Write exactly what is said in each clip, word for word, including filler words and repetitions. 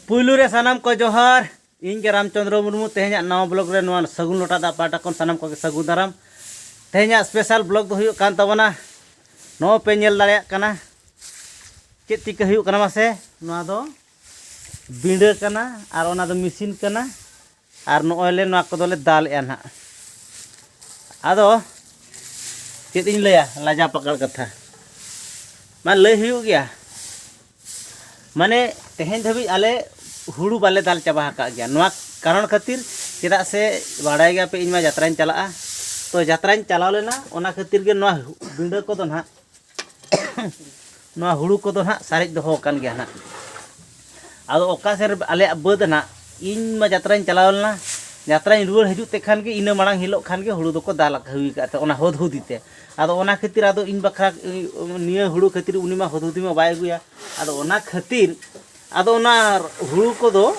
ᱯᱩᱭᱞᱩ ᱨᱮ ᱥᱟᱱᱟᱢ ᱠᱚ ᱡᱚᱦᱟᱨ᱾ ᱤᱧ ᱜᱮ ᱨᱟᱢᱪᱚᱸᱫᱽᱨᱚ ᱢᱩᱨᱢᱩ᱾ ᱛᱮᱦᱮᱧᱟᱜ ᱱᱟᱣᱟ ᱵᱞᱚᱜ ᱨᱮ ᱱᱚᱣᱟ ᱥᱟᱹᱜᱩᱱ ᱞᱚᱴᱟ ᱫᱟᱜ ᱯᱟᱦᱴᱟ ᱠᱷᱚᱱ ᱥᱟᱱᱟᱢ ᱠᱚᱜᱮ ᱥᱟᱹᱜᱩᱱ ᱫᱟᱨᱟᱢ᱾ ᱛᱮᱦᱮᱧᱟᱜ ᱥᱯᱮᱥᱟᱞ ᱵᱞᱚᱜ ᱫᱚ ᱦᱩᱭᱩᱜ ᱠᱟᱱ ᱛᱟᱵᱚᱱᱟ, ᱱᱚᱜᱼᱚᱭ ᱯᱮ ᱧᱮᱞ ᱫᱟᱲᱮᱭᱟᱜ ᱠᱟᱱᱟ ᱪᱮᱫ ᱪᱤᱠᱟᱹ ᱦᱩᱭᱩᱜ ᱠᱟᱱᱟ ᱢᱟᱥᱮ᱾ ᱱᱚᱣᱟ ᱫᱚ ᱵᱤᱸᱰᱟᱹ ᱠᱟᱱᱟ ᱟᱨ ᱚᱱᱟ ᱫᱚ ᱢᱮᱥᱤᱱ ᱠᱟᱱᱟ᱾ ᱟᱨ ᱱᱚᱜᱼᱚᱭ ᱞᱮ ᱱᱚᱣᱟ ᱠᱚᱫᱚᱞᱮ ᱫᱟᱞᱮᱜᱼᱟ ᱱᱟᱦᱟᱜ᱾ ᱟᱫᱚ ᱪᱮᱫ ᱤᱧ ᱞᱟᱹᱭᱟ, ᱞᱟᱡᱟ ᱯᱟᱠᱟᱲ ᱠᱟᱛᱷᱟ ᱢᱟ ᱞᱟᱹᱭ ᱦᱩᱭᱩᱜ ᱜᱮᱭᱟ᱾ ᱢᱟᱱᱮ ᱛᱮᱦᱮᱧ ᱫᱷᱟᱹᱵᱤᱡ ᱟᱞᱮ ᱦᱩᱲᱩ ᱵᱟᱞᱮ ᱫᱟᱞ ᱪᱟᱵᱟ ᱟᱠᱟᱫ ᱜᱮᱭᱟ᱾ ᱱᱚᱣᱟ ᱠᱟᱨᱚᱱ ᱠᱷᱟᱹᱛᱤᱨ, ᱪᱮᱫᱟᱜ ᱥᱮ ᱵᱟᱲᱟᱭ ᱜᱮᱭᱟᱯᱮ ᱤᱧ ᱢᱟ ᱡᱟᱛᱨᱟᱧ ᱪᱟᱞᱟᱜᱼᱟ᱾ ᱛᱚ ᱡᱟᱛᱨᱟᱧ ᱪᱟᱞᱟᱣ ᱞᱮᱱᱟ, ᱚᱱᱟ ᱠᱷᱟᱹᱛᱤᱨ ᱜᱮ ᱱᱚᱣᱟ ᱵᱤᱸᱰᱟᱹ ᱠᱚᱫᱚ ᱱᱟᱦᱟᱜ ᱱᱚᱣᱟ ᱦᱩᱲᱩ ᱠᱚᱫᱚ ᱱᱟᱦᱟᱜ ᱥᱟᱨᱮᱡ ᱫᱚᱦᱚ ᱟᱠᱟᱱ ᱜᱮᱭᱟ ᱱᱟᱦᱟᱜ᱾ ᱟᱫᱚ ᱚᱠᱟ ᱥᱮᱫ ᱨᱮ ᱟᱞᱮᱭᱟᱜ ᱵᱟᱹᱫᱽ ᱱᱟᱦᱟᱜ, ᱤᱧ ᱢᱟ ᱡᱟᱛᱨᱟᱧ ᱪᱟᱞᱟᱣ ᱞᱮᱱᱟ, ᱡᱟᱛᱨᱟᱧ ᱨᱩᱣᱟᱹᱲ ᱦᱤᱡᱩᱜ ᱛᱮ ᱠᱷᱟᱱ ᱜᱮ ᱤᱱᱟᱹ ᱢᱟᱲᱟᱝ ᱦᱤᱞᱳᱜ ᱠᱷᱟᱱ ᱜᱮ ᱦᱩᱲᱩ ᱫᱚᱠᱚ ᱫᱟᱞ ᱦᱩᱭ ᱟᱠᱟᱫ ᱛᱮ ᱚᱱᱟ ᱦᱩᱫ ᱦᱩᱫᱤ ᱛᱮ᱾ ᱟᱫᱚ ᱚᱱᱟ ᱠᱷᱟᱹᱛᱤᱨ ᱟᱫᱚ ᱤᱧ ᱵᱟᱠᱷᱨᱟ ᱱᱤᱭᱟᱹ ᱦᱩᱲᱩ ᱠᱷᱟᱹᱛᱤᱨ ᱩᱱᱤ ᱢᱟ ᱦᱩᱫ ᱦᱩᱫᱤ ᱢᱟ ᱵᱟᱭ ᱟᱹᱜᱩᱭᱟ᱾ ᱟᱫᱚ ᱚᱱᱟ ᱠᱷᱟᱹᱛᱤᱨ ᱟᱫᱚ ᱚᱱᱟ ᱦᱩᱲᱩ ᱠᱚᱫᱚ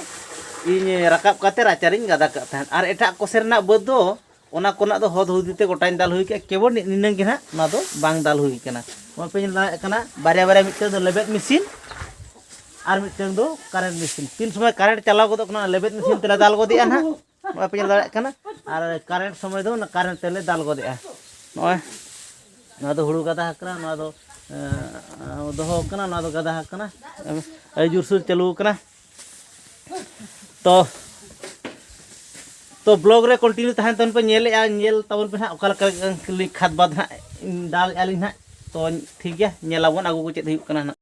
ᱤᱧ ᱨᱟᱠᱟᱵ ᱠᱟᱛᱮ ᱨᱟᱪᱟᱨᱤᱧ ᱜᱟᱫᱟ ᱠᱟᱜ ᱛᱟᱦᱮᱸᱫ᱾ ᱟᱨ ᱮᱴᱟᱜ ᱠᱚᱥᱮ ᱨᱮᱱᱟᱜ ᱵᱟᱹᱫᱽ ᱫᱚ ᱚᱱᱟ ᱠᱚᱨᱮᱱᱟᱜ ᱫᱚ ᱦᱚᱫ ᱦᱩᱫᱤ ᱛᱮ ᱜᱚᱴᱟᱧ ᱫᱟᱞ ᱦᱩᱭ ᱠᱮᱫᱼᱟ, ᱠᱮᱵᱚᱞ ᱱᱤ-, ᱱᱤᱱᱟᱹᱝ ᱜᱮ ᱱᱟᱦᱟᱜ ᱱᱚᱣᱟ ᱫᱚ ᱵᱟᱝ ᱫᱟᱞ ᱦᱩᱭ ᱠᱟᱱᱟ᱾ ᱱᱚᱣᱟ ᱯᱮ ᱧᱮᱞ ᱫᱟᱲᱮᱭᱟᱜ ᱠᱟᱱᱟ, ᱵᱟᱨᱭᱟ ᱵᱟᱨᱭᱟ, ᱢᱤᱫᱴᱟᱝ ᱫᱚ ᱞᱮᱵᱮᱫ ᱢᱮᱥᱤᱱ ᱟᱨ ᱢᱤᱫᱴᱟᱝ ᱫᱚ ᱠᱟᱨᱮᱱᱴ ᱢᱮᱥᱤᱱ᱾ ᱛᱤᱱ ᱥᱚᱢᱚᱭ ᱠᱟᱨᱮᱱᱴ ᱪᱟᱞᱟᱣ ᱜᱚᱫᱚᱜ ᱠᱟᱱᱟ, ᱚᱱᱟ ᱞᱮᱵᱮᱫ ᱢᱮᱥᱤᱱ ᱛᱮᱞᱮ ᱫᱟᱞ ᱜᱚᱫᱮᱜᱼᱟ ᱱᱟᱦᱟᱜ᱾ ᱱᱚᱣᱟ ᱯᱮ ᱧᱮᱞ ᱫᱟᱲᱮᱭᱟᱜ ᱠᱟᱱᱟ᱾ ᱟᱨ ᱠᱟᱨᱮᱱᱴ ᱥᱚᱢᱚᱭ ᱫᱚ ᱚᱱᱟ ᱠᱟᱨᱮᱱᱴ ᱛᱮᱞᱮ ᱫᱟᱞ ᱜᱚᱫᱮᱜᱼᱟ᱾ ᱱᱚᱜᱼᱚᱭ ᱱᱚᱣᱟ ᱫᱚ ᱦᱩᱲᱩ ᱜᱟᱫᱟ ᱟᱠᱟᱱᱟ, ᱱᱚᱣᱟ ᱫᱚ ᱮᱸ, ᱫᱚᱦᱚ ᱟᱠᱟᱱᱟ, ᱱᱚᱣᱟ ᱫᱚ ᱜᱟᱫᱟ ᱟᱠᱟᱱᱟ᱾ ᱟᱹᱰᱤ ᱡᱳᱨᱥᱳᱨ ᱪᱟᱹᱞᱩ ᱟᱠᱟᱱᱟ᱾ ᱛᱚ, ᱛᱚ ᱵᱞᱚᱜ ᱨᱮ ᱠᱚᱱᱴᱤᱱᱤᱭᱩ ᱛᱟᱦᱮᱱ ᱛᱟᱵᱚᱱ ᱯᱮ, ᱧᱮᱞᱮᱜᱼᱟ, ᱧᱮᱞ ᱛᱟᱵᱚᱱ ᱯᱮ ᱱᱟᱦᱟᱜ ᱚᱠᱟ ᱞᱮᱠᱟ ᱠᱷᱟᱫᱽ ᱵᱟᱫᱽ ᱱᱟᱦᱟᱜ ᱫᱟᱞᱮᱜᱼᱟ ᱞᱤᱧ ᱱᱟᱦᱟᱜ᱾ ᱛᱚ ᱴᱷᱤᱠ ᱜᱮᱭᱟ, ᱧᱮᱞ ᱟᱵᱚᱱ ᱟᱜᱩ ᱠᱚ ᱪᱮᱫ ᱦᱩᱭᱩᱜ ᱠᱟᱱᱟ ᱱᱟᱦᱟᱜ᱾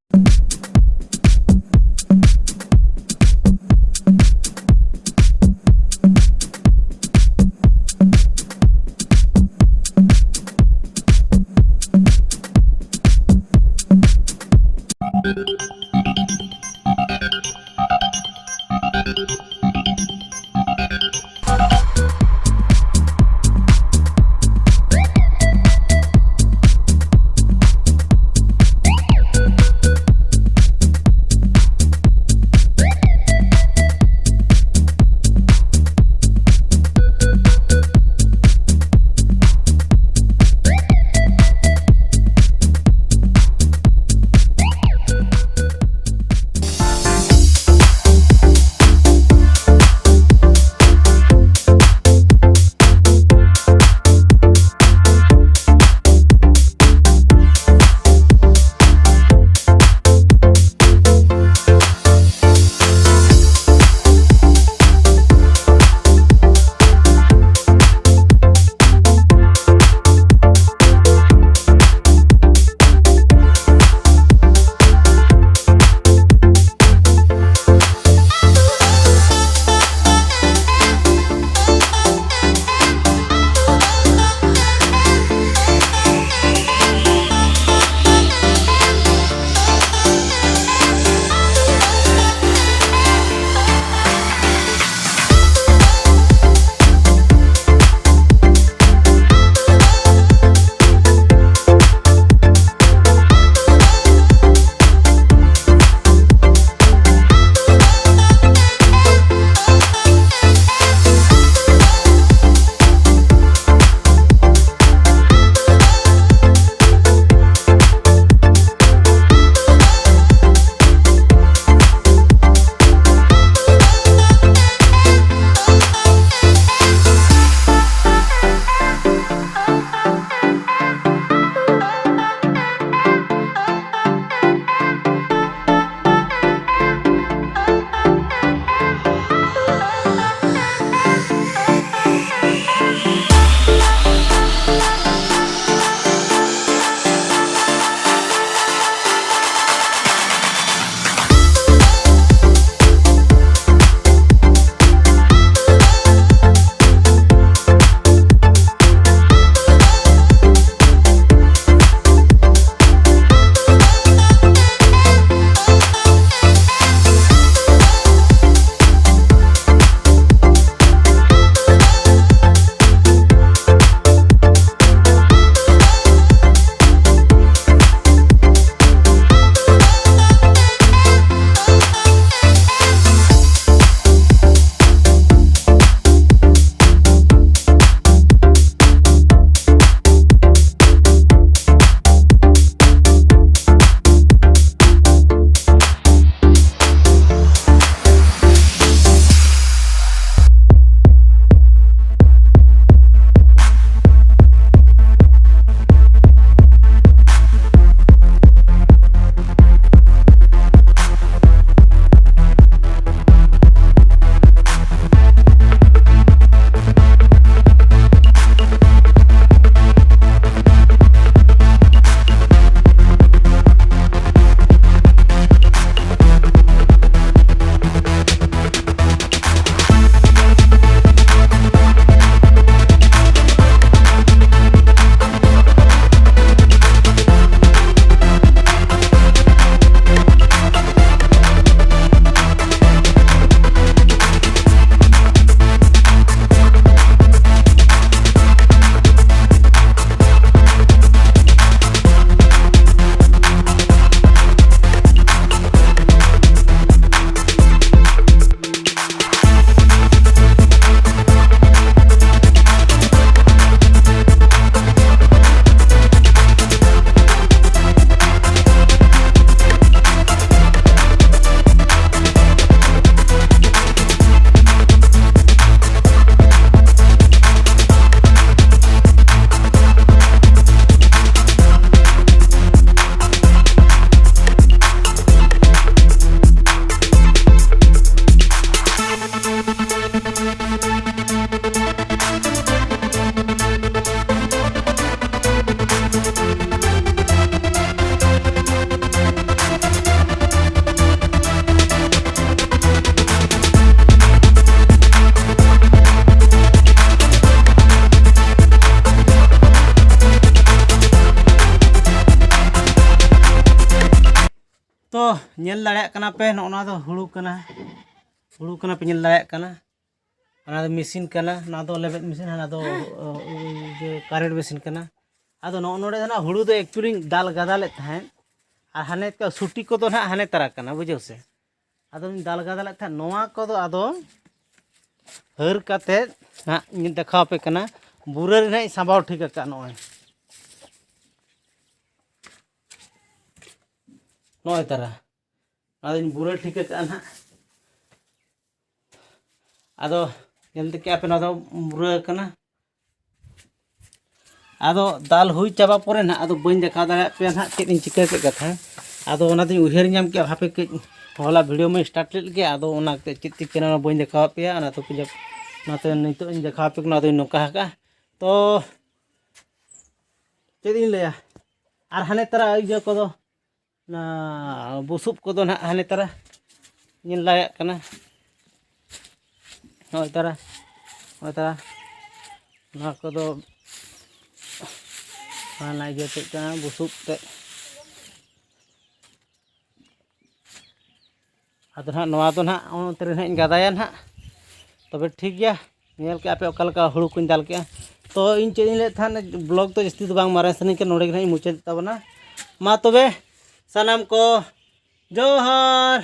ᱧᱮᱞ ᱫᱟᱲᱮᱭᱟᱜ ᱠᱟᱱᱟ ᱯᱮ, ᱱᱚᱜᱼᱚ ᱱᱚᱣᱟ ᱫᱚ ᱦᱩᱲᱩ ᱠᱟᱱᱟ᱾ ᱦᱩᱲᱩ ᱠᱟᱱᱟ ᱯᱮ, ᱧᱮᱞ ᱫᱟᱲᱮᱭᱟᱜ ᱠᱟᱱᱟ᱾ ᱚᱱᱟ ᱫᱚ ᱢᱮᱥᱤᱱ ᱠᱟᱱᱟ, ᱚᱱᱟ ᱫᱚ ᱞᱮᱵᱮᱫ ᱢᱮᱥᱤᱱ, ᱦᱟᱱᱟ ᱫᱚ ᱤᱭᱟᱹ ᱠᱟᱨᱮᱱᱴ ᱢᱮᱥᱤᱱ ᱠᱟᱱᱟ᱾ ᱟᱫᱚ ᱱᱚᱜᱼᱚ ᱱᱚᱰᱮ ᱫᱚ ᱱᱟᱜ ᱦᱩᱲᱩ ᱫᱚ ᱮᱠᱪᱩᱭᱮᱞᱤᱧ ᱫᱟᱞ ᱜᱟᱫᱟ ᱞᱮᱫ ᱛᱟᱦᱮᱸᱫ, ᱟᱨ ᱦᱟᱱᱮ ᱠᱚ ᱥᱩᱴᱤ ᱠᱚᱫᱚ ᱱᱟᱜ ᱦᱟᱱᱮ ᱛᱟᱨᱟ ᱠᱟᱱᱟ, ᱵᱩᱡᱷᱟᱹᱣ ᱥᱮ᱾ ᱟᱫᱚᱧ ᱫᱟᱞ ᱜᱟᱫᱟ ᱞᱮᱫ ᱛᱟᱦᱮᱸᱫ, ᱱᱚᱣᱟ ᱠᱚᱫᱚ ᱟᱫᱚ ᱦᱟᱹᱨ ᱠᱟᱛᱮᱫ ᱱᱟᱜ ᱤᱧ ᱫᱮᱠᱷᱟᱣ ᱟᱯᱮ ᱠᱟᱱᱟ᱾ ᱵᱩᱨᱟᱹ ᱨᱮ ᱱᱟᱜ ᱤᱧ ᱥᱟᱸᱵᱟᱣ ᱴᱷᱤᱠ ᱟᱠᱟᱫ, ᱱᱚᱜᱼᱚᱭ, ᱱᱚᱜᱼᱚᱭ ᱛᱟᱨᱟ᱾ ᱟᱫᱚᱧ ᱵᱩᱨᱟᱹ ᱴᱷᱤᱠ ᱟᱠᱟᱫᱼᱟ ᱱᱟᱜ᱾ ᱟᱫᱚ ᱧᱮᱞ ᱛᱮ ᱠᱮᱜᱼᱟ ᱯᱮ, ᱱᱚᱣᱟ ᱫᱚ ᱵᱩᱨᱟᱹ ᱠᱟᱱᱟ᱾ ᱟᱫᱚ ᱫᱟᱞ ᱦᱩᱭ ᱪᱟᱵᱟ ᱯᱚᱨᱮ ᱱᱟᱜ ᱟᱫᱚ ᱵᱟᱹᱧ ᱫᱮᱠᱷᱟᱣ ᱫᱟᱲᱮᱭᱟᱜ ᱯᱮᱭᱟ ᱱᱟᱜ ᱪᱮᱫ ᱤᱧ ᱪᱤᱠᱟᱹ ᱠᱮᱫ ᱠᱟᱛᱷᱟ᱾ ᱟᱫᱚ ᱚᱱᱟᱛᱤᱧ ᱩᱭᱦᱟᱹᱨ ᱧᱟᱢ ᱠᱮᱜᱼᱟ, ᱦᱟᱯᱮ ᱠᱟᱹᱡ, ᱦᱚᱞᱟ ᱵᱷᱤᱰᱤᱭᱳ ᱢᱟᱧ ᱥᱴᱟᱨᱴ ᱞᱮᱫ ᱜᱮ, ᱟᱫᱚ ᱚᱱᱟᱛᱮ ᱪᱮᱫ ᱪᱤᱠᱟᱹᱭᱮᱱᱟ ᱚᱱᱟ ᱵᱟᱹᱧ ᱫᱮᱠᱷᱟᱣᱟᱫ ᱯᱮᱭᱟ᱾ ᱚᱱᱟᱛᱮ ᱯᱩᱡᱟᱹ, ᱚᱱᱟᱛᱮ ᱱᱤᱛᱚᱜ ᱤᱧ ᱫᱮᱠᱷᱟᱣ ᱟᱯᱮ ᱠᱟᱱᱟ, ᱟᱫᱚᱧ ᱱᱚᱝᱠᱟ ᱟᱠᱟᱫᱼᱟ᱾ ᱛᱚ ᱪᱮᱫ ᱤᱧ ᱞᱟᱹᱭᱟ, ᱟᱨ ᱦᱟᱱᱮ ᱛᱟᱨᱟ ᱤᱭᱟᱹ ᱠᱚᱫᱚ, ᱚᱱᱟ ᱵᱩᱥᱩᱵ ᱠᱚᱫᱚ ᱱᱟᱦᱟᱜ ᱦᱟᱱᱮ ᱛᱟᱨᱟ ᱧᱮᱞ ᱫᱟᱲᱮᱭᱟᱜ ᱠᱟᱱᱟ᱾ ᱱᱚᱜᱼᱚᱭ ᱛᱟᱨᱟ, ᱱᱚᱜᱼᱚᱭ ᱛᱟᱨᱟ, ᱱᱚᱣᱟ ᱠᱚᱫᱚ ᱦᱟᱱᱟ ᱤᱭᱟᱹ ᱛᱮᱫ ᱠᱟᱱᱟ, ᱵᱩᱥᱩᱵ ᱛᱮᱫ᱾ ᱟᱫᱚ ᱱᱟᱦᱟᱜ ᱱᱚᱣᱟ ᱫᱚ ᱱᱟᱦᱟᱜ ᱚᱱᱛᱮ ᱨᱮ ᱱᱟᱦᱟᱜ ᱤᱧ ᱜᱟᱫᱟᱭᱟ ᱱᱟᱦᱟᱜ᱾ ᱛᱚᱵᱮ ᱴᱷᱤᱠ ᱜᱮᱭᱟ, ᱧᱮᱞ ᱠᱮᱜᱼᱟ ᱯᱮ ᱚᱠᱟ ᱞᱮᱠᱟ ᱦᱩᱲᱩ ᱠᱚᱧ ᱫᱟᱞ ᱠᱮᱜᱼᱟ᱾ ᱛᱚ ᱤᱧ ᱪᱮᱫ ᱤᱧ ᱞᱟᱹᱭᱮᱫ ᱛᱟᱦᱮᱱ, ᱵᱞᱚᱜ ᱫᱚ ᱡᱟᱹᱥᱛᱤ ᱫᱚ ᱵᱟᱝ ᱢᱟᱨᱟᱝ ᱥᱟᱱᱟᱧ ᱠᱟᱱᱟ, ᱱᱚᱰᱮ ᱜᱮ ᱱᱟᱦᱟᱜ ᱤᱧ ᱢᱩᱪᱟᱹᱫ ᱛᱟᱵᱚᱱᱟ᱾ ᱢᱟ ᱛᱚᱵᱮ ᱥᱟᱱᱟᱢ ᱠᱚ ᱡᱚᱦᱟᱨ᱾